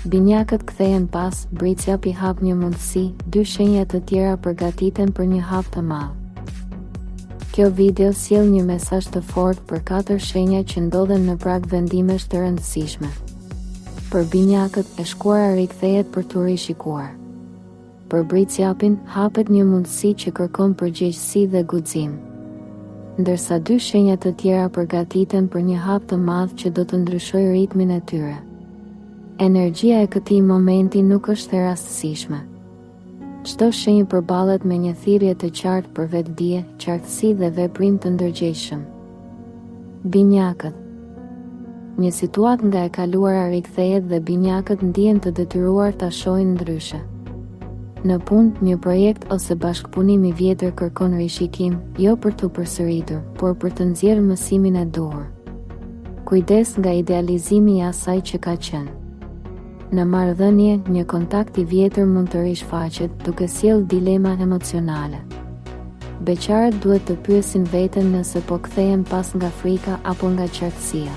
Binjakët kthehen pas, Bricjapi hap një mundësi, dy shenja të tjera përgatiten për një hap të madh. Kjo video sjell një mesazh të fortë për katër shenja që ndodhen në prag vendimesh të rëndësishme. Për binjakët, e shkuara rikthehet për t'u rishikuar. Për Bricjapin, hapet një mundësi që kërkon përgjegjësi dhe guxim. Ndërsa dy shenja të tjera përgatiten për një hap të madh që do të ndryshojë ritmin e tyre. Energjia e këtij momenti nuk është e rastësishme. Çdo shenjë përballet me një thirrje të qartë për vetëdije, qartësi dhe veprim të ndërgjegjshëm. Binjakët Një situatë nga e kaluara rikthehet dhe binjakët ndihen të detyruar ta shohin ndryshe. Në punë, një projekt ose bashkëpunim i vjetër kërkon rishikim, jo për t'u përsëritur, por për të nxjerrë mësimin e duhur. Kujdes nga idealizimi i asaj që ka qenë. Në marrëdhënie, një kontakt i vjetër mund të rishfaqet, duke sjellë dilema emocionale. Beqarët duhet të pyesin veten nëse po kthehen pas nga frika apo nga qartësia.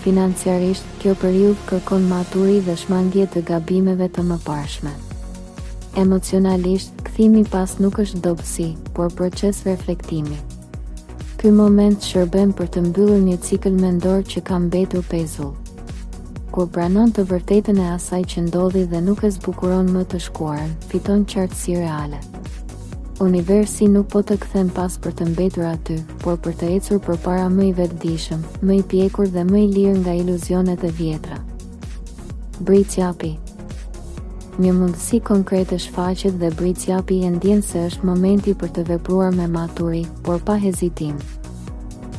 Financiarisht, kjo periudhë kërkon maturi dhe shmangie të gabimeve të mëparshme. Emocionalisht, kthimi pas nuk është dobësi, por proces reflektimi. Ky moment shërben për të mbyllur një cikël mendor që ka mbetur pezull. Kur pranon të vërtetën e asaj që ndodhi dhe nuk e zbukuron më të shkuarën, fiton qartësi reale. Universi nuk po të kthen pas për të mbetur aty, por për të ecur përpara më i vetëdijshëm, më i pjekur dhe më i lirë nga iluzionet e vjetra. Bricjapi Një mundësi konkrete shfaqet dhe Bricjapi e ndjen se është momenti për të vepruar me maturi, por pa hezitim.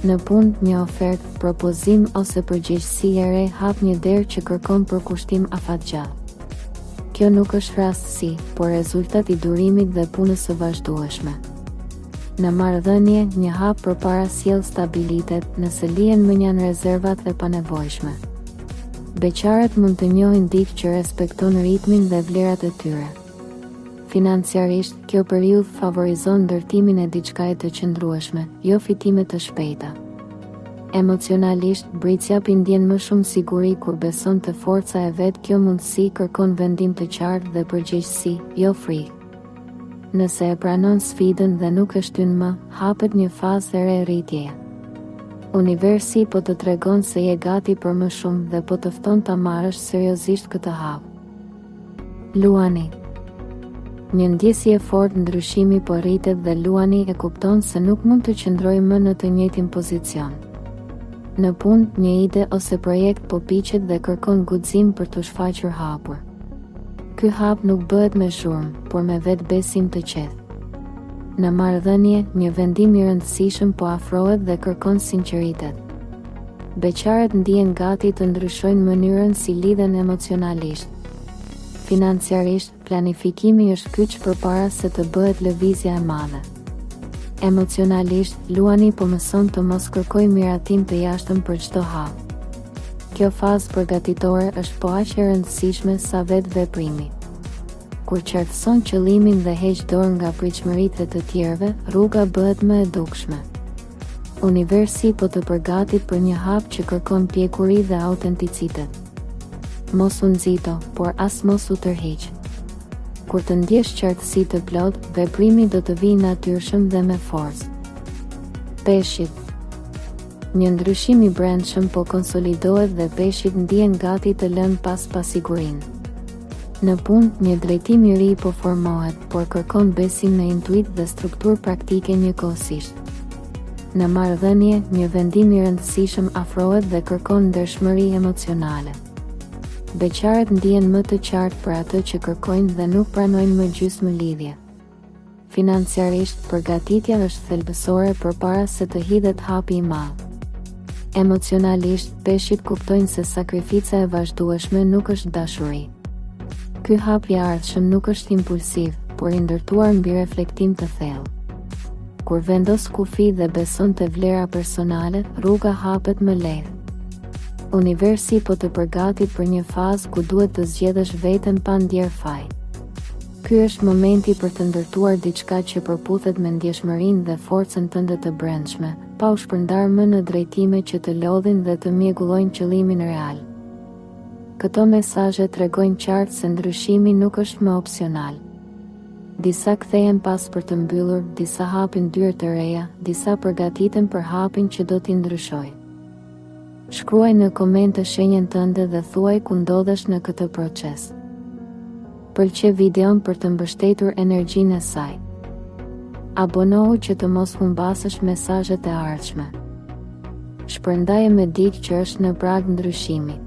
Në punë, një ofertë, propozim ose përgjegjësi e re hap një derë që kërkon përkushtim afatgjatë. Kjo nuk është rastësi, por rezultat i durimit dhe punës së vazhdueshme. Në marrëdhënie, një hap përpara sjell stabilitet, nëse lihen mënjanë rezervat e panevojshme. Beqarët mund të njohin dikë që respekton ritmin dhe vlerat e tyre. Financiarisht, kjo periudhë favorizon ndërtimin e diçkaje të qëndrueshme, jo fitime të shpejta. Emocionalisht, Bricjapi ndjen më shumë siguri kur beson te forca e vet kjo mundësi kërkon vendim të qartë dhe përgjegjësi, jo frikë. Nëse e pranon sfidën dhe nuk e shtyn më, hapet një fazë e re rritjeje. Universi po të tregon se je gati për më shumë dhe po të fton ta marrësh seriozisht këtë hap. Luani Një ndjesi e fortë ndryshimi po rritet dhe Luani e kupton se nuk mund të qëndrojë më në të njëjtin pozicion. Në punë, një ide ose projekt po piqet dhe kërkon guxim për t'u shfaqur hapur. Ky hap nuk bëhet me zhurmë, por me vetëbesim të qetë. Në marrëdhënie, një vendim i rëndësishëm po afrohet dhe kërkon sinqeritet. Beqarët ndihen gati të ndryshojnë mënyrën si lidhen emocionalisht. Financiarisht, planifikimi është kyç përpara se të bëhet lëvizja e madhe. Emocionalisht, Luani po mëson të mos kërkojë miratim të jashtëm për çdo hap. Kjo fazë përgatitore është po aq e rëndësishme sa vetë veprimi. Kur qartëson qëllimin dhe heq dorë nga pritshmëritë e të tjerëve, rruga bëhet më e dukshme. Universi po të përgatit për një hap që kërkon pjekuri dhe autenticitet. Mos u nxito, por as mos u tërhiq. Kur të ndjesh qartësi të plotë, veprimi do të vijë natyrshëm dhe me forcë. Peshqit Një ndryshim i brendshëm po konsolidohet dhe peshqit ndihen gati të lënë pas pasigurinë. Në punë, një drejtim i ri po formohet, por kërkon besim në intuitë dhe strukturë praktike njëkohësisht. Në marrëdhënie, një vendim i rëndësishëm afrohet dhe kërkon ndershmëri emocionale. Beqarët ndihen më të qartë për atë që kërkojnë dhe nuk pranojnë më gjysmë lidhje. Financiarisht, përgatitja është thelbësore përpara se të hidhet hapi i madh. Emocionalisht, peshqit kuptojnë se sakrifica e vazhdueshme nuk është dashuri. Ky hap i ardhshëm nuk është impulsiv, por i ndërtuar mbi reflektim të thellë. Kur vendos kufi dhe beson te vlera personale, rruga hapet më lehtë. Universi po të përgatit për një fazë ku duhet të zgjedhësh veten pa ndjerë faj. Ky është momenti për të ndërtuar diçka që përputhet me ndjeshmërinë dhe forcën tënde të brendshme, pa u shpërndarë më në drejtime që të lodhin dhe të mjegullojnë qëllimin real. Këto mesazhe tregojnë qartë se ndryshimi nuk është më opsional. Disa kthehen pas për të mbyllur, disa hapin dyer të reja, disa përgatiten për hapin që do t'i ndryshojë. Shkruaj në komente shenjën tënde dhe thuaj ku ndodhesh në këtë proces. Pëlqe videon për të mbështetur energjinë e saj. Abonohu që të mos humbasësh mesazhet e ardhshme. Shpërndaje me dikë që është në prag ndryshimi.